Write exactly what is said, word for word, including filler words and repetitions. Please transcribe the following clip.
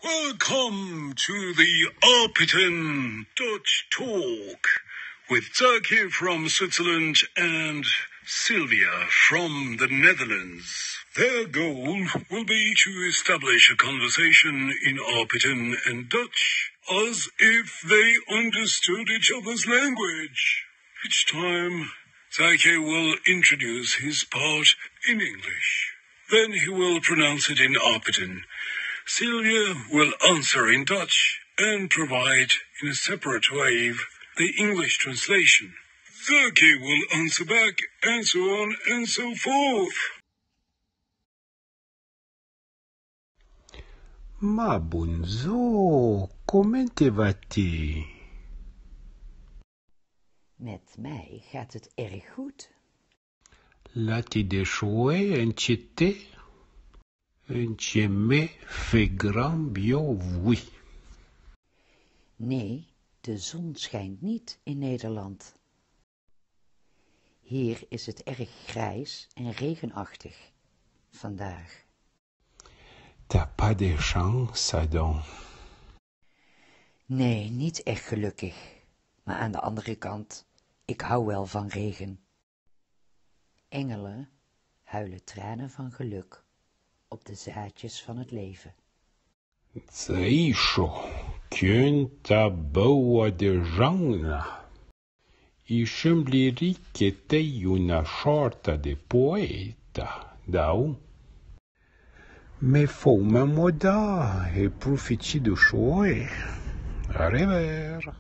Welcome to the Arpiten Dutch Talk with Zaki from Switzerland and Sylvia from the Netherlands. Their goal will be to establish a conversation in Arpiten and Dutch as if they understood each other's language. Each time, Zaki will introduce his part in English. Then he will pronounce it in Arpiten. Sylvia will answer in Dutch and provide, in a separate wave, the English translation. Zaki will answer back, and so on and so forth. Ma bondzor, comment va-te? Met mij gaat het erg goed. L'a-te dechoué eun tchè té? Eun tchè mé fé gran biô voué. Nee, de zon schijnt niet in Nederland. Hier is het erg grijs en regenachtig vandaag. T'as pas de chance, adon. Nee, niet echt gelukkig. Maar aan de andere kant, ik hou wel van regen. Engelen huilen tranen van geluk op de zaadjes van het leven. Tsaïcho, queunta boua de janna. I chembliri que t'é una chorta de poéta, dao. Me fou m'amoda e profiti de choué. A rever.